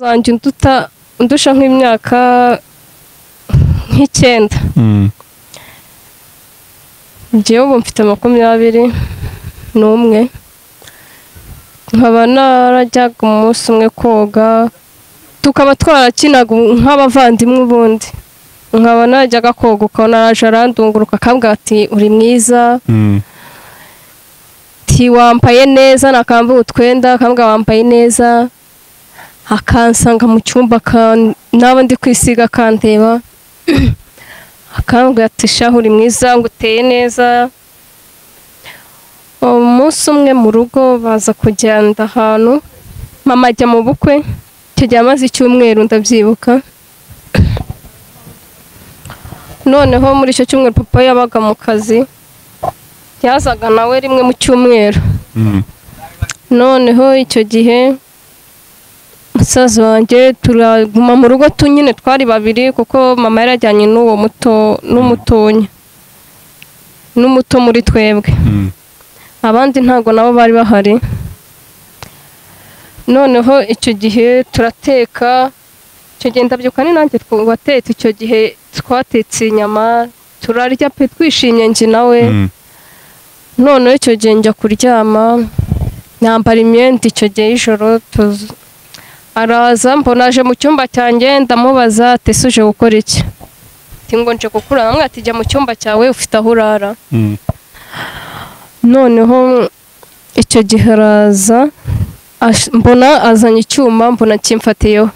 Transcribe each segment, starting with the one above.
Zanjye unduta undusha nk'imyaka nk'icyenda. Njyewe ubu mfite 21, nkaba narajyaga umunsi umwe koga, tukaba twarakinaga nk'abavandimwe ubundi. Nkaba najyaga koga ukabona araje arandunguruka akambwira ati uri mwiza, ati wambaye neza, nakambura utwenda akambwira wambaye neza, akansanga mu cyumba naba ndi kwisiga akandeba akambwira ati shahu uri mwiza, ngo uteye neza. Umunsi umwe mu rugo baza kugenda ahantu, mama ajya mu bukwe, icyo gihe amaze icyumweru ndabyibuka. Noneho muri icyo cyumweru papa yabaga mu kazi, yazaga nawe rimwe mu cyumweru. Noneho icyo gihe musaza wanjye turaguma mu rugo tunyine, twari babiri kuko mama yarajyanye n'uwo muto n'umutonya n'umuto muri twebwe, abandi ntago nabo bari bahari. Noneho icyo gihe turateka, icyo gihe ndabyibuka ni nanjye watetse, icyo gihe twatetse inyama turarya pe twishimye njye nawe. Noneho icyo gihe njya kuryama nambara imyenda, icyo gihe ijoro araza mbona aje mu cyumba cyanjye, ndamubaza ati ese uje gukora iki? Ati ngo nje kukurara. Amwe ati jya mu cyumba cyawe ufite aho urara. Noneho icyo gihe araza mbona azanye icyuma, mbona kimfatiyeho.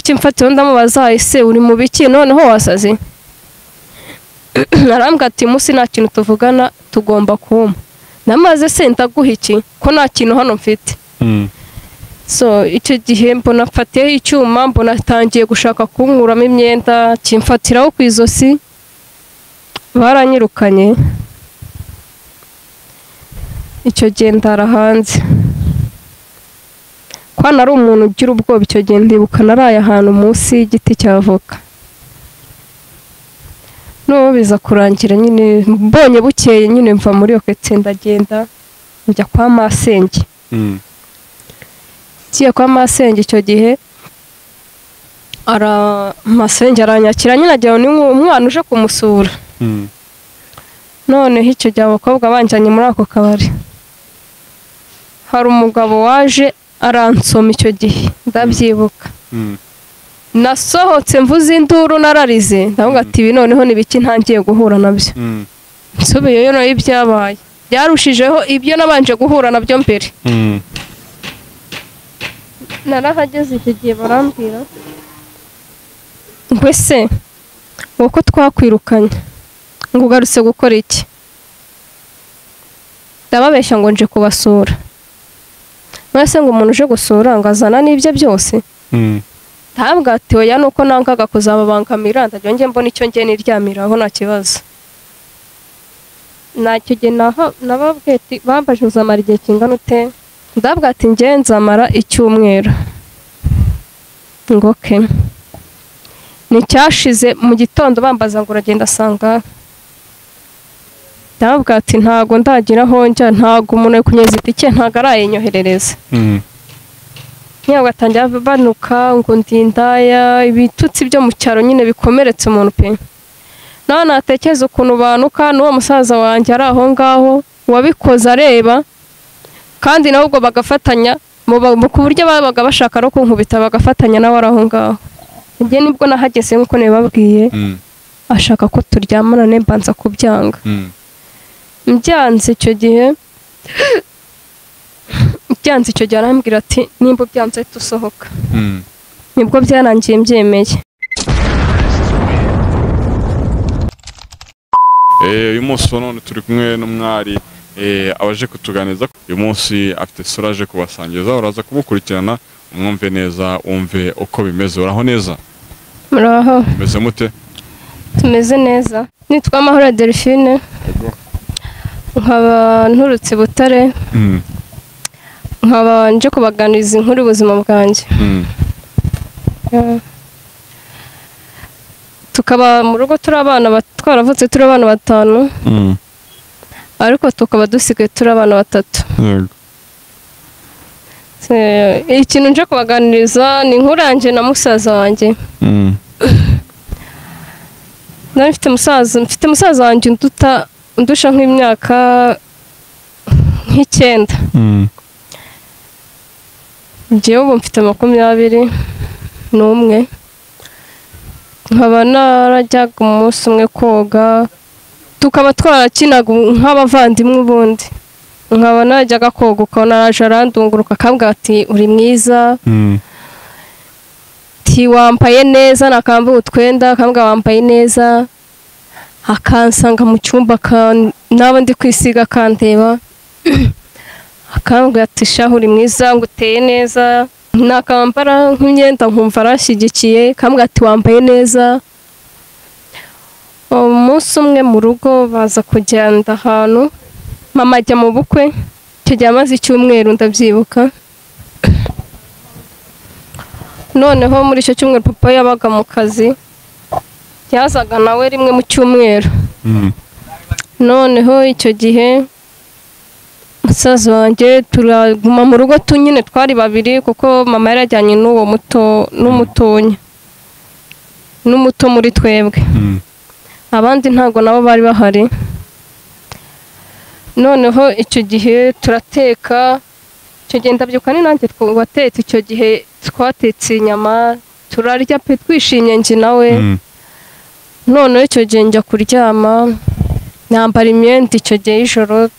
Kimfatiyeho ndamubaza ese uri mu biki noneho wasaze? Arambwira ati munsi nta kintu tuvugana tugomba kuma. Namaze se ndaguha iki ko nta kintu hano mfite? So icyo gihe mbona mfatiyeho icyuma, mbona atangiye gushaka kunkuramo imyenda, kimfatiraho ku izosi, baranyirukanye. Icyo gihe ndara hanze. Kwa nari umuntu ugira ubwoba, icyo gihe ndibuka naraye ahantu munsi y'igiti cya avoka. Noneho biza kurangira nyine mbonye bukeye nyine mva muri iyo ketse ndagenda njya kwa masenge. Ngiye kwa masenge icyo gihe masenge aranyakira nyine agira ni umwana uje kumusura. Noneho icyo gihe abakobwa banjyanye muri ako kabari, hari umugabo waje aransoma icyo gihe ndabyibuka. Nasohotse mvuze induru nararize, ndavuga ati ibi noneho ni biki ntangiye guhura nabyo. Nsubiyeyo nayo ibyabaye byarushijeho ibyo nabanje guhura nabyo mbere. Narahageze icyo gihe barambwira ngo ese uko twakwirukanye ngo ugarutse gukora iki? Ndababeshya ngo nje kubasura. Mwese ngo umuntu uje gusura ngo azana n'ibye byose? Ntabwo ati oya nuko nangaga kuzababangamira, ndajya njye mbona icyo ngiye niryamiraho nta kibazo. Nacyo gihe nababwiye ati bambaje uzamara igihe kingana ute? Ndabwa ati njye nzamara icyumweru. Ngo ke nicyashize mu gitondo bambaza ngo uragenda asanga, ndabwa ati ntago ndagira aho njya, ntago umuntu ari kunyeza itike ntago arayinyoherereza. Ntabwo atangira banuka ngo ndi indaya, ibitutsi byo mu cyaro nyine bikomeretse umuntu pe. Nawe natekereza ukuntu banuka n'uwo musaza wanjye ari aho ngaho wabikoze areba, kandi nawe ubwo bagafatanya ku buryo babaga bashaka no kunkubita bagafatanya nawe ari aho ngaho. Njye nibwo nahageze nk'uko nabibabwiye, ashaka ko turyamana mbanza kubyanga. Mbyanze icyo gihe, byanze icyo gihe arambwira ati nimba byanze tusohoka. Nibwo byarangiye mbyemeye. Uyu munsi none turi kumwe n'umwari abaje kutuganiza. Uyu munsi afite sura aje kubasangiza, uraza kumukurikirana umwumve neza, umve uko bimeze. Uraho neza? Muraho. Meze mute? Tumeze neza. Nitwa Mahoro Delphine. Nkaba nturutse Butare. Nkaba nje kubaganiriza inkuru y'ubuzima bwanjye. Tukaba mu rugo turi abana twaravutse turi abana 5, ariko tukaba dusigaye turi abana 3. Ikintu nje kubaganiriza ni nkuranje na musaza wanjye. Nari mfite musaza wanjye undusha nk'imyaka nk'icyenda. Njyewe ubu mfite 21, nkaba narajyaga umunsi umwe koga, tukaba twarakinaga nk'abavandimwe ubundi. Nkaba najyaga koga ukabona araje arandunguruka akambwira ati uri mwiza, ati wambaye neza, nakambura utwenda akambwira wambaye neza, akansanga mu cyumba naba ndi kwisiga akandeba akambwira ati shahu uri mwiza, ngo uteye neza, nakambara nk'imyenda nkumva arashyigikiye, akambwira ati wambaye neza. Umunsi umwe mu rugo baza kugenda ahantu, mama ajya mu bukwe, icyo gihe amaze icyumweru ndabyibuka. Noneho muri icyo cyumweru papa yabaga mu kazi, yazaga nawe rimwe mu cyumweru. Noneho icyo gihe musaza wanjye turaguma mu rugo tunyine, twari babiri kuko mama yarajyanye n'uwo muto n'umutonya n'umuto muri twebwe, abandi ntago nabo bari bahari. Noneho icyo gihe turateka, icyo gihe ndabyuka ni nanjye watetse, icyo gihe twatetse inyama turarya pe twishimye njye nawe. Noneho icyo gihe njya kuryama nambara imyenda, icyo gihe ijoro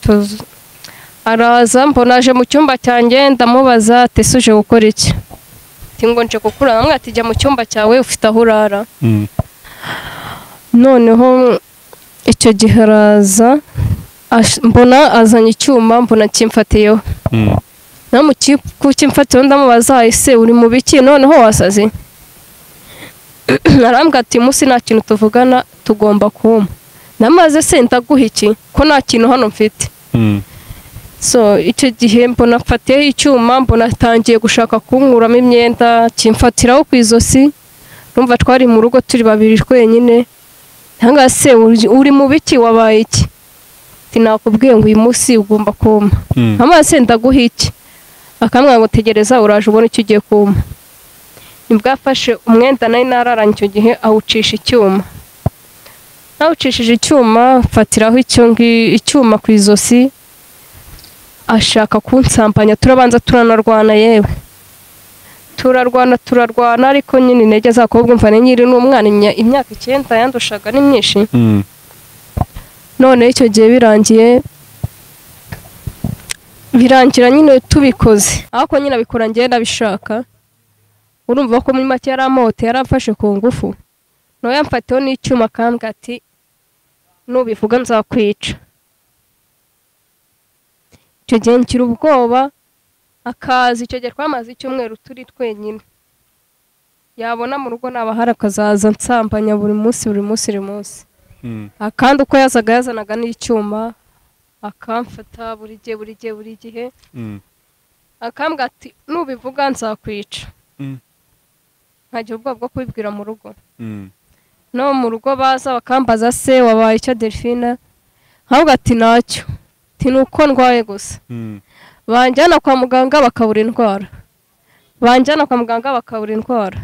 araza mbona aje mu cyumba cyanjye, ndamubaza ati ese uje gukora iki? Ati ngo nje gukura, namwe ati jya mu cyumba cyawe ufite aho urara. Noneho icyo gihe araza mbona azanye icyuma, mbona kimfatiyeho. Kimfatiyeho ndamubaza ese uri mu biki noneho wasaze? Arambwira ati munsi nta kintu tuvugana tugomba kuma. Namaze se ndaguha iki ko nta kintu hano mfite? So icyo gihe mbona mfatiyeho icyuma, mbona atangiye gushaka kunkuramo imyenda, kimfatiraho ku izosi. Numva twari mu rugo turi babiri twenyine. Ntanga se uri mu biki wabaye iki? Ati nakubwiye ngo uyu munsi ugomba kuma. Amaze ndaguha iki? Akamwanga ngo tegereza uraje ubone icyo ugiye kuma. Nibwo afashe umwenda nari nararanye icyo gihe awucisha icyuma. Nawucishije icyuma mfatiraho icyuma ku izosi, ashaka kunsampanya, turabanza turanarwana, yewe turarwana ariko nyine intege zakobwa mva nyiri n'umwana imyaka 9 yandushaga ni myinshi. None icyo gihe birangira nyine tubikoze, ariko nyine abikora ngiye ndabishaka. Urumva ko muri make yaramote, yaramfashe ku ngufu, no yamfatiyeho n'icyuma akambwira ati nubivuga nzakwica. Icyo gihe ngira ubwoba, akaza icyo gihe twamaze icyumweru turi twenyine, yabona mu rugo nabahari akazaza nsambanya buri munsi buri munsi buri munsi. Akandi uko yazaga yazanaga n'icyuma akamfata buri gihe buri gihe buri gihe, akambwira ati nubivuga nzakwica. Nkagira ubwoba bwo kubibwira mu rugo. No mu rugo baza bakambaza se wabaye icyo Delphine? Nkavuga ati ntacyo, ati nuko ndwaye gusa. Banjyana kwa muganga bakabura indwara, banjyana kwa muganga bakabura indwara.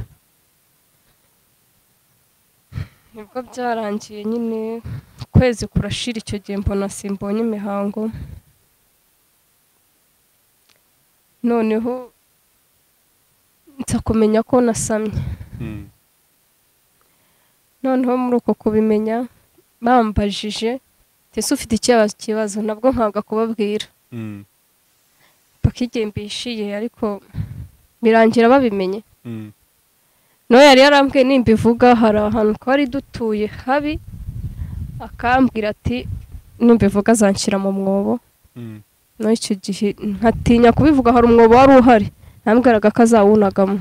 Nibwo byarangiye nyine ukwezi kurashira, icyo gihe mbona simbonye imihango. Noneho nza kumenya ko nasamye. Noneho muri uko kubimenya bambajije ese ufite ikibazo, nabwo nkanga kubabwira paka igihe mbishiye, ariko birangira babimenye. No yari yarambwiye nimbivuga hari ahantu twari dutuye habi, akambwira ati nimbivuga azanshyira mu mwobo. No icyo gihe nkatinya kubivuga, hari umwobo wari uhari nambwiraga ko azawunagamo.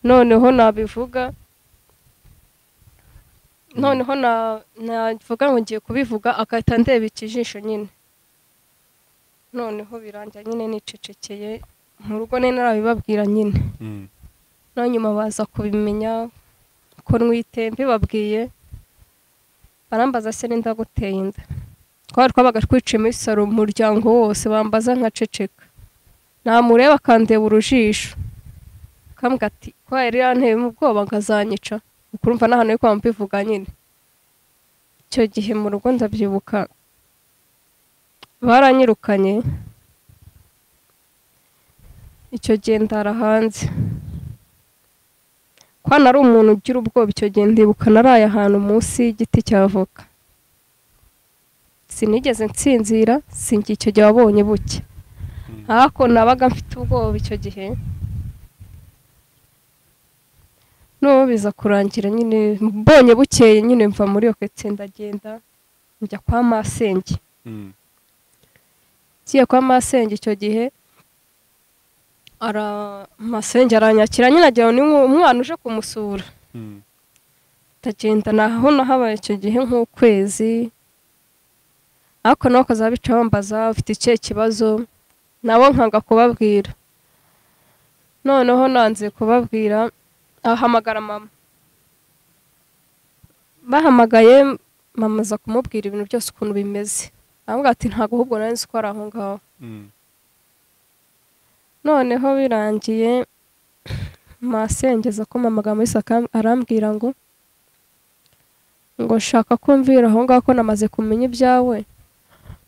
Noneho nabivuga, noneho navuga ngo ngiye kubivuga akahita ndeba ikijisho nyine. Noneho birangira nyine nicecekeye mu rugo, nari narabibabwira nyine. No nyuma baza kubimenya ko nwite, mbibabwiye barambaza se ndaguteye inda. Twari twabaga twicaye muri salo umuryango wose, bambaza nkaceceka. Namureba akandeba urujisho akambwira ati ko yari yanteye mu bwoba nkazanyica, ukurumva n'ahantu yo kwambivuga nyine. Icyo gihe mu rugo ndabyibuka baranyirukanye, icyo gihe ndara hanze. Kwa nari umuntu ugira ubwoba icyo gihe ndibuka naraye ahantu munsi y'igiti cya avoka, sinigeze nsinzira, sinjye icyo gihe wabonye buke, ariko nabaga mfite ubwoba icyo gihe. N'ubu biza kurangira nyine mbonye bukeye nyine mva muri iyo ketse ndagenda njya kwa masenge. Ngiye kwa masenge icyo gihe masenge aranyakira nyine agira ni umwana uje kumusura. Ndagenda naho nahabaye icyo gihe nk'ukwezi, ariko nabo bakaza bambaza ufite ikihe kibazo, nabo nkanga kubabwira. Noneho nanze kubabwira ahamagara mama, bahamagaye mama aza kumubwira ibintu byose ukuntu bimeze, aramubwira ati ntabwo ahubwo nari nzi ko ari aho ngaho. Noneho birangiye masengeza ko mama muri saka arambwira ngo shaka kumvira aho ngaho ko namaze kumenya ibyawe,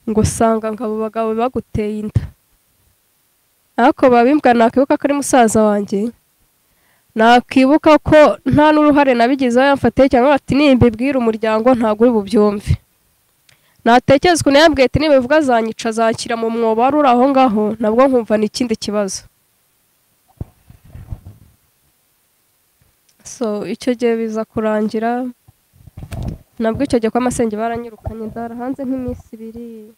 ngo sanga ngabo bagabo baguteye inda. Ariko babimbwa nakibuka ko ari musaza wanjye, nakibuka ko nta n'uruhare nabigizeho yamfatiye, cyangwa ati nimbibwira umuryango ntabwo uri bubyumve. Natekereza ukuntu yambwiye ati nibivuga azanyica azanshyira mu mwobo wari uri aho ngaho, nabwo nkumva ni ikindi kibazo. So icyo gihe biza kurangira, nabwo icyo gihe kwa masenge baranyirukanye ndara hanze nk'iminsi ibiri.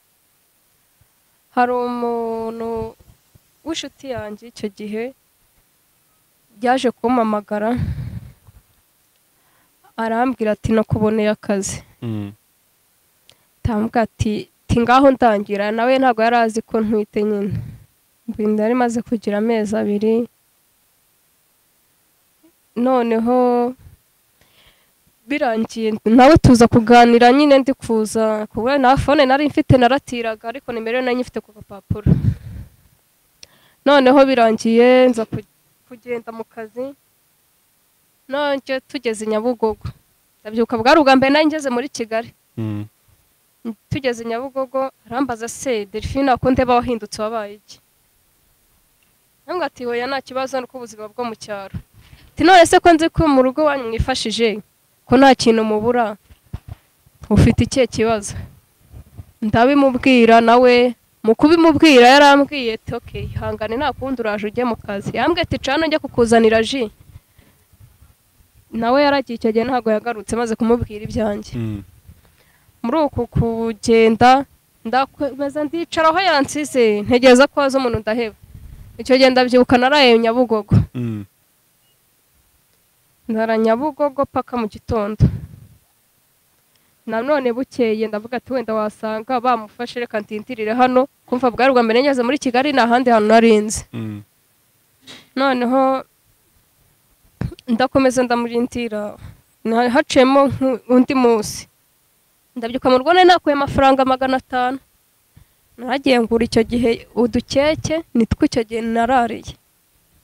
Hari umuntu w'inshuti yanjye icyo gihe yaje kumpamagara arambwira ati nakuboneye akazi. Ndamubwira ati ngaho ndangira, nawe ntabwo yari azi ko ntwite nyine. Inda yari imaze kugira amezi 2. Noneho birangiye nawe tuza kuganira nyine, ndi kuza kuba na phone nari mfite naratiraga, ariko nimero nari nyifite ku gapapuro. Noneho birangiye nza kugenda mu kazi, nonje tugeze Nyabugogo. Ndabyuka bwari ubwa mbere nari ngeze muri Kigali. Tugeze Nyabugogo arambaza se Delphine ko ndeba wahindutse wabaye iki? Nambwa ati hoya nta kibazo nuko ubuzima bwo mu cyaro. Ati none se ko nzi ko mu rugo wanyu mwifashije ko nta kintu mubura, ufite ikihe kibazo? Ndabimubwira nawe mu kubimubwira yarambwiye ati okay ihangane nta kundi uraje ujye mu kazi. Yambwiye ati cana njye kukuzanira ji. Nawe yaragiye icyo gihe ntabwo yagarutse maze kumubwira ibyanjye. Muri uku kugenda ndakomeza ndicara aho yansize ntegereza ko haza umuntu ndaheba. Icyo gihe ndabyibuka naraye Nyabugogo. Ndara Nyabugogo paka mu gitondo. Nanone bukeye ndavuga ati wenda wasanga bamufashe reka ntindirire hano, kumva bwari ubwa mbere ngeze muri Kigali nta handi hantu narinze. Noneho ndakomeza ndamurindira, haciyemo undi munsi ndabyuka mu rugo nakuye amafaranga 500. Naragiye ngura icyo gihe udukeke nitwo icyo gihe narariye.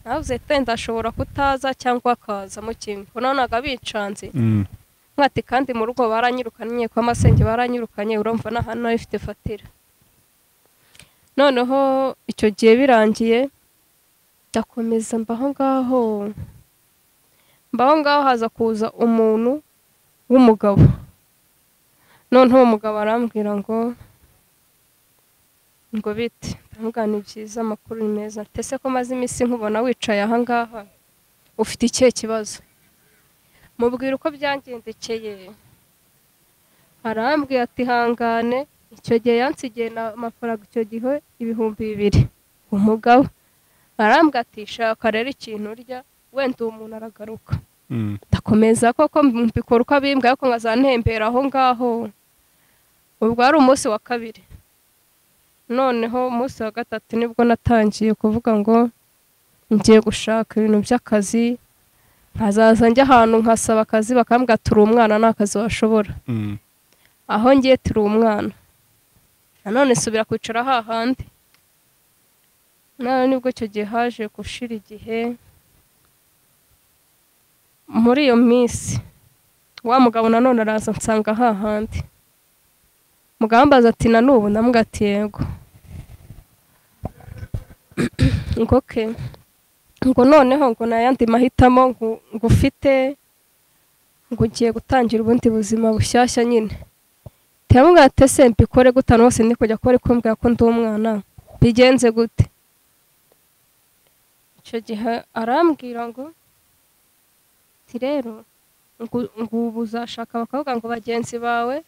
Navuze ati ndashobora kutaza cyangwa akaza mu kintu, nabonaga bicanze. Mwati kandi mu rugo baranyirukanye kwa masenge baranyirukanye, urumva na hano ifite fatira. Noneho icyo gihe birangiye ndakomeza mbaho ngaho. Mbaho ngaho haza kuza umuntu w'umugabo. Noneho umugabo arambwira ngo bite, ndamubwira ni byiza amakuru ni meza, ese ko maze iminsi nkubona wicaye aha ngaha ufite ikihe kibazo? Mubwira uko byangendekeye. Arambwira ati hangane. Icyo gihe yansigiye amafaranga icyo gihe 2000. Umugabo arambwira ati shaka rero ikintu urya wenda uwo muntu aragaruka. Ndakomeza koko mbikora uko abimbwiye, ariko nkazantembera aho ngaho. Ubwo ari umunsi wa kabiri. Noneho umunsi wa gatatu nibwo natangiye kuvuga ngo ngiye gushaka ibintu by'akazi, nkazaza njya ahantu nkasaba akazi bakambwira turi umwana nta kazi washobora. Aho ngiye turi umwana. Nanone subira kwicara hahandi. Nawe nibwo icyo gihe haje gushira igihe. Muri iyo minsi wa mugabo nanone araza nsanga hahandi. Mugabo ambaza ati na n'ubu? Ndamubwira ati yego. Ngo ke ngo noneho ngo nayandi mahitamo ngo ufite, ngo ugiye gutangira ubundi buzima bushyashya nyine. Ndamubwira ati ese mbikore gute hano hose ndi kujya kuba ari kumbwira ko ndi umwana, bigenze gute? Icyo gihe arambwira ngo ati rero ngo ubu uzashaka abakobwa ngo bagenzi bawe,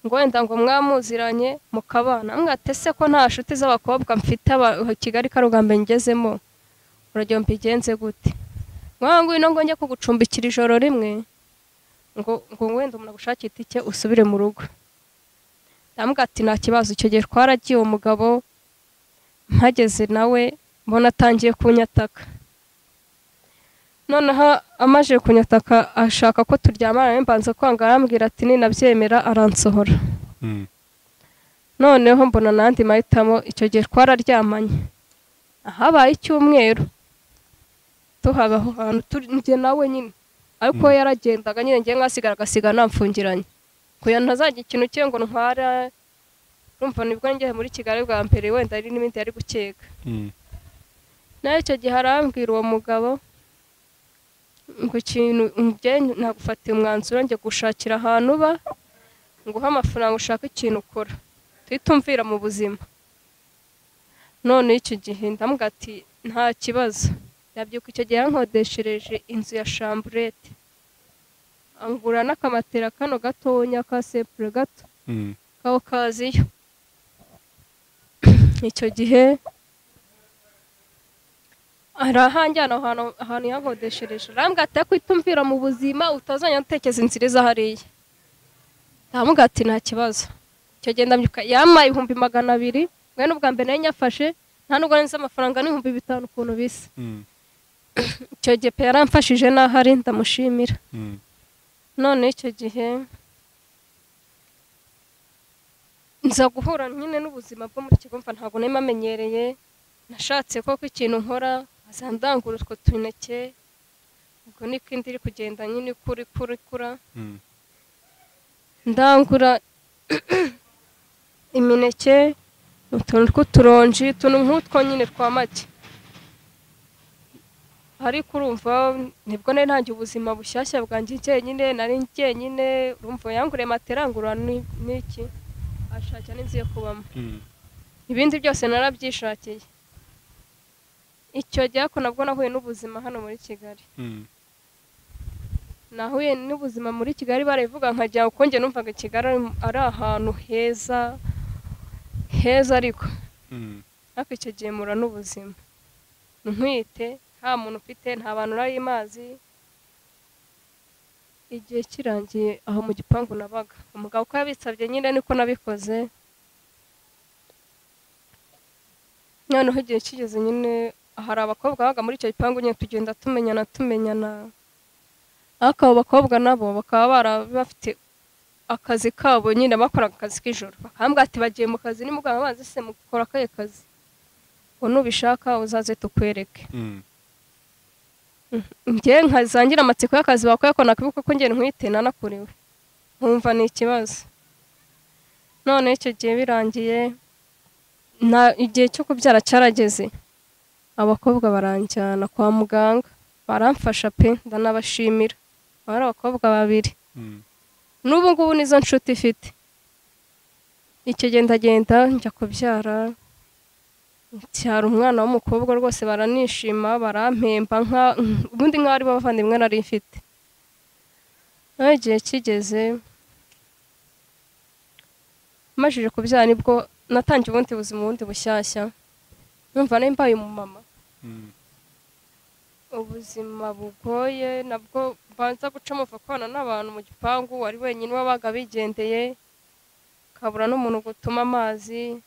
ngo wenda ngo mwamuziranye mukabana. Ndamubwira ati ese ko nta nshuti z'abakobwa mfite Kigali Karugambe ngezemo, uragira mbigenze gute? Ngo ngwino ngo njye kugucumbikira ijoro rimwe, ngo wenda umuntu agushakire itike usubire mu rugo. Ndamubwira ati nta kibazo. Icyo gihe twaragiye, uwo mugabo mpageze nawe mbona atangiye kunyataka. Noneho amaze kunyataka ashaka ko turyamana, mbanza kwanga, arambwira ati ninabyemera aransohora. Noneho mbona nandi mahitamo. Icyo gihe twararyamanye, ahabaye icyumweru tuhaba aho hantu njye nawe nyine, ariko yaragendaga nyine, njye nkasigara agasiga namfungiranye kugira ntazajya ikintu cye ngo ntwara. Urumva nibwo ngiye muri Kigali bwa mbere, wenda ari n'ibindi yari gukeka. Nawe icyo gihe arambwira uwo mugabo ngo ikintu njye nagufatiye umwanzuro, njye gushakira ahantu uba, nguhe amafaranga ushaka ikintu ukora, tuhitumvira mu buzima. None icyo gihe ndamubwira ati nta kibazo. Ndabyuka icyo gihe yankodeshereje inzu ya chambrette, angura n'akamatera kano gatonya ka sepure gato kawo kaziyo. Icyo gihe arahanjyana ahantu yankodeshereje, arambwira ati kwitumvira mu buzima utazajya utekereza inzira iza hariya. Ndamubwira ati nta kibazo. Icyo gihe ndabyuka yampaye 200,000, mwe n'ubwa mbere nari nyafashe, nta nubwo nzi amafaranga n'ibihumbi 5,000 ukuntu bisa. Icyo gihe pe yaramfashije n'ahari ndamushimira. None icyo gihe nza guhura nyine n'ubuzima bwo muri Kigali, mva ntabwo nari amenyereye. Nashatse koko ikintu nkora, azandangura utwo tuneke, ubwo niko indi iri kugenda nyine ikura ikura ikura. Ndangura imineke, utuntu tw'uturonji, utuntu nk'utwo nyine twa make. Ariko urumva nibwo nari ntangiye ubuzima bushyashya bwanjye njyenyine, nari njyenyine. Urumva yanguriye matera, ngura n'iki, ashakira n'inzu yo kubamo. Ibindi byose narabyishakiye. Icyo gihe ariko nabwo nahuye n'ubuzima hano muri Kigali. Nahuye n'ubuzima muri Kigali barabivuga nkajya uko njye numvaga Kigali ari ahantu heza heza, ariko ariko icyo gihe mura n'ubuzima ntwite, nta muntu ufite, nta bantu nari mazi. Igihe kirangiye aho mu gipangu nabaga, umugabo uko yabitsabye nyine niko nabikoze. Noneho igihe kigeze nyine hari abakobwa babaga muri icyo gipangu nyine, tugenda tumenyana, ariko abo bakobwa nabo bakaba bafite akazi kabo nyine, bakoraga akazi k'ijoro. Bakambwira ati bagiye mu kazi nimugoroba, bazi se mukora akahe kazi, ngo nubishaka uzaze tukwereke. Njye nkazangira amatsiko y'akazi bakora, ko nakwibuka ko njye ntwite nanakuriwe, nkumva ni ikibazo. None icyo gihe birangiye, igihe cyo kubyara cyarageze, abakobwa baranjyana kwa muganga, baramfasha pe, ndanabashimira. Bari abakobwa babiri, n'ubu ngubu nizo nshuti ifite. Icyo gihe ndagenda njya kubyara, cyara umwana w'umukobwa rwose baranishima, barampemba ubundi nk'aho ari bo bavandimwe nari mfite. Naho igihe kigeze amajije kubyara, nibwo natangiye ubundi buzima ubundi bushyashya, numva nari mbaye umumama. Ubuzima bugoye nabwo mbanza gucamo kubana n'abantu mu gipangu, wari wenyine wabaga bigendeye, kabura n'umuntu gutuma amazi,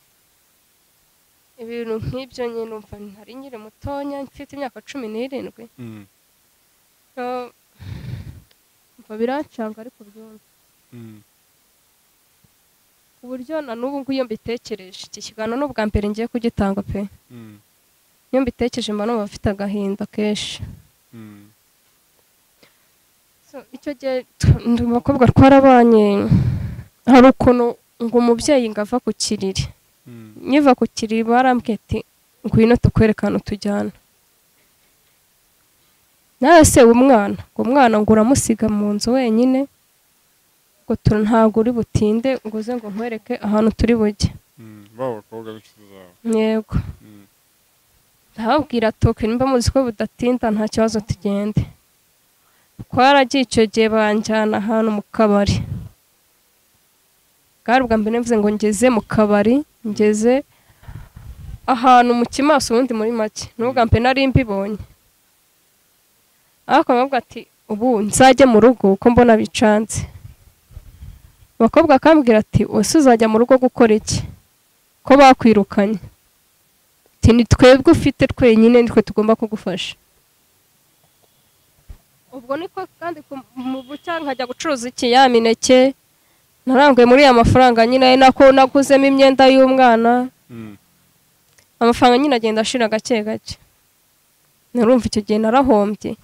ibintu nk'ibyo nyine. Numva ntari nkiri mutonya, mfite imyaka 17. Umva birancanga ariko byumva ku buryo na n'ubu ngubu iyo mbitekereje, iki kiganiro ni ubwa mbere ngiye kugitanga pe. Iyo mbitekereje mba numva mfite agahinda kenshi. So icyo gihe ndi umukobwa twarabanye, hari ukuntu ngo umubyeyi ngo ava ku kiriri. Nkiva ku kiriri barambwiye ati ngwino tukwereke ahantu tujyana. Nawe se umwana, ngo umwana ngo uramusiga mu nzu wenyine, ngo ntabwo uri butinde ngo uze ngo nkwereke ahantu turi bujye. Ba bakobwa b'inshuti zawe? Yego. Ndababwira toke nimba muzi ko budatinda nta kibazo tugende. Twaragiye icyo gihe banjyana ahantu mu kabari. Bwari ubwa mbere mvuze ngo ngeze mu kabari, ngeze ahantu mu kimaso ubundi muri make. N'ubwa mbere nari mbibonye. Ariko bavuga ati ubu nzajye mu rugo uko mbona bicanze. Abakobwa akambwira ati ese uzajya mu rugo gukora iki? Ko bakwirukanye. Ati ni twebwe ufite twenyine nitwe tugomba kugufasha. Ubwo niko kandi mu bucya nkajya gucuruza iki ya mineke naranguye muri ya mafaranga nyine nako naguzemo imyenda y'umwana. Amafaranga nyine agenda ashira gake gake. Narumva icyo gihe narahombye.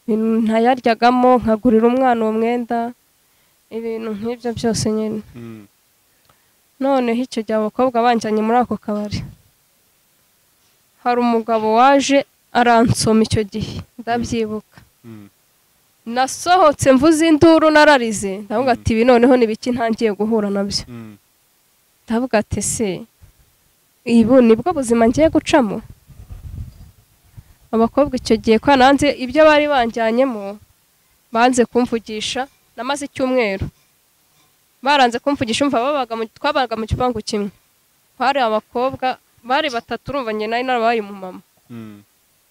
Ntayaryagamo nkagurira umwana uwo mwenda, ibintu nk'ibyo byose nyine. Noneho icyo gihe abakobwa banjyanye muri ako kabari, hari umugabo waje aransoma icyo gihe ndabyibuka. Nasohotse mvuze induru nararize, ndavuga ati ibi noneho ni biki ntangiye guhura nabyo. Ndavuga ati se ibu nibwo buzima ngiye gucamo. Abakobwa icyo gihe kwa nanze ibyo bari banjyanyemo banze kumvugisha, namaze icyumweru baranze kumvugisha. Umva babaga twabaga mu gipangu kimwe, hari abakobwa bari batatu, urumva njye nari narabaye umumama,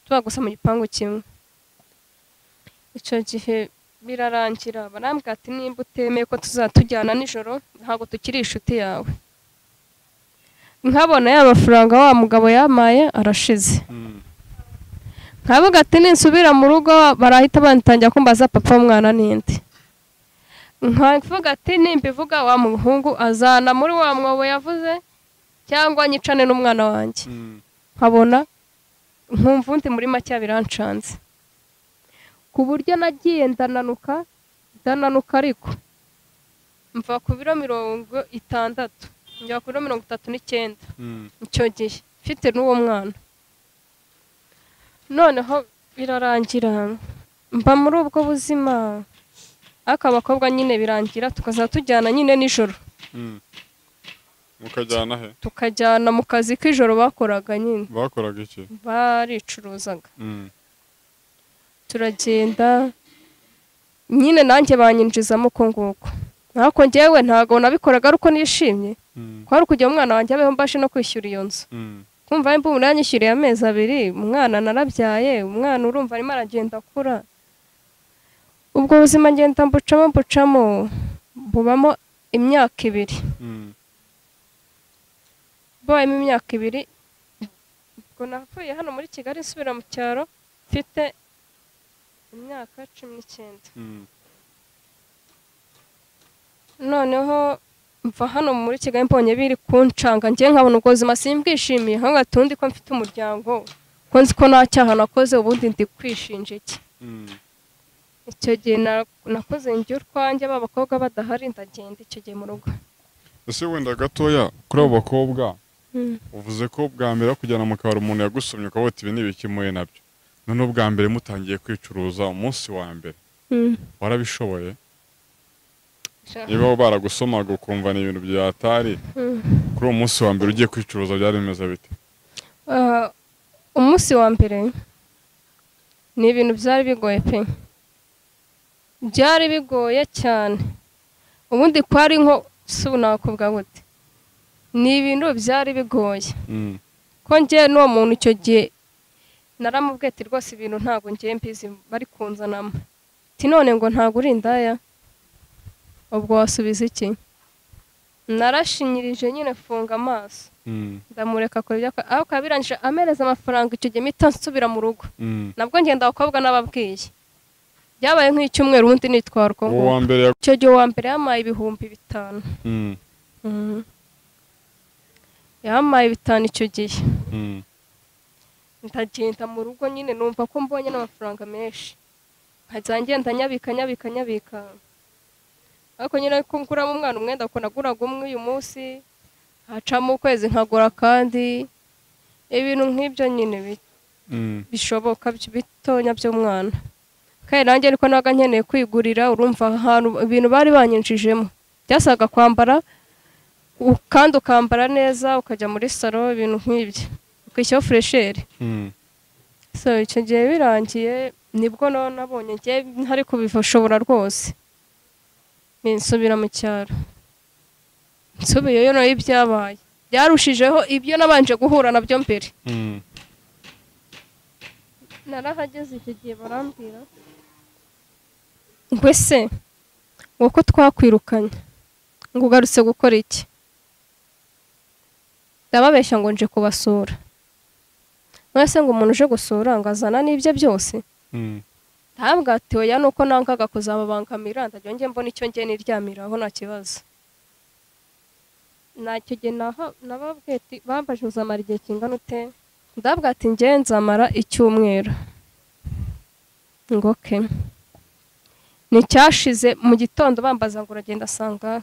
tuba gusa mu gipangu kimwe. Icyo gihe birarangira barambwira ati nimba utemeye ko tuzatujyana nijoro ntabwo tukiri inshuti yawe. Nkabona ya mafaranga wa mugabo yamaye arashize. Nkavuga ati ninsubira mu rugo barahita bantangira kumbaza papa w'umwana ninde. Nkavuga ati nimbivuga wa muhungu azana muri wa mwobo yavuze cyangwa nyicane n'umwana wanjye. Nkabona nkumva undi muri make birancanze. Ku buryo nagiye ndananuka ariko mva ku biro 60 njya ku biro 39 icyo gihe mfite n'uwo mwana. Noneho birarangira mba muri ubwo buzima, ariko abakobwa nyine birangira tukazatujyana nyine nijoro. Mukajyana he? Tukajyana mu kazi k'ijoro bakoraga nyine. Bakoraga iki? Baricuruzaga. Turagenda nyine nanjye banyinjizamo uko nguko. Ariko njyewe ntago nabikoraga ari uko nishimye, kwari ukugira umwana wanjye abeho mbashe no kwishyura iyo nzu. Kumva imbu nanyishyuriye amezi 2, umwana narabyaye, umwana urumva arimo aragenda akura. Ubwo buzima ngenda mbucamo bubamo imyaka 2. Bayemo imyaka 2 ubwo navuye hano muri Kigali nsubira mu cyaro mfite imyaka 19. Noneho mva hano muri Kigali mbonye biri kuncanga, ngiye nkabona ubwo buzima simbwishimiye, nkanga tundi ko mfite umuryango, ko nzi ko nta cyaha nakoze ubundi ndi kwishinja iki. Icyo gihe nakoze njye urwanjye b'abakobwa badahari ndagenda icyo gihe mu rugo. Ese wenda gatoya kuri abo bakobwa uvuze ko bwa mbere kujyana mu kabari umuntu yagusomye ukavuga ati ibi ni ibiki muye nabyo, none ubwa mbere mutangiye kwicuruza umunsi wa mbere warabishoboye? Niba baragusomaga ukumva ni ibintu byatari, kuri uwo munsi wa mbere ugiye kwicuruza byari bimeze bite? Umunsi wa mbere ni ibintu byari bigoye pe, byari bigoye cyane. Ubundi kwari nko nakubwa gute, ni ibintu byari bigoye. Ko njye n'uwo muntu icyo gihe naramubwiye ati rwose ibintu ntago ngiye mbizi bari kunzanamo. Ati none ngo ntago uri indaya, ubwo wasubiza iki? Narashinyirije nyine funga amaso, ndamureka akora ibyo ariko abirangije amereza amafaranga. Icyo gihe mpita nsubira mu rugo. Nabwo ngenda abakobwa nababwiye, byabaye nk'icyumweru ubundi nitwara uko nguko. Icyo gihe uwa mbere yamaye 5000. Yamaye 5 icyo gihe. Ndagenda mu rugo nyine numva ko mbonye n'amafaranga menshi, nkajya ngenda nyabika nyabika nyabika. Ariko nyine ko nguramo umwana umwenda, kuko naguraga umwe uyu munsi, hacamo ukwezi nkagura kandi, ibintu nk'ibyo nyine bishoboka bitonya by'umwana. Kandi nanjye niko nabaga nkeneye kwigurira, urumva ahantu ibintu bari banyinjijemo byasaga kwambara, kandi ukambara neza ukajya muri salo, ibintu nk'ibyo, ukishyiraho furesheri. So icyo gihe birangiye nibwo nabonye njye ntari kubishobora rwose, nsubira mu cyaro. Nsubiyeyo nayo ibyabaye byarushijeho ibyo nabanje guhura nabyo mbere. Narahageze icyo gihe barambwira ngo ese ngo ko twakwirukanye ngo ugarutse gukora iki? Ndababeshya ngo nje kubasura. Mwese ngo umuntu uje gusura ngo azana n'ibye byose? Ntabwo ati oya, nuko nangaga kuzababangamira, ndajya njye mbona icyo njye niryamiraho nta kibazo. Nacyo gihe nababwiye ati bambaje uzamara igihe kingana ute? Ndabwa ati njye nzamara icyumweru. Ngo ke. Ni cyashize mu gitondo bambaza ngo uragenda asanga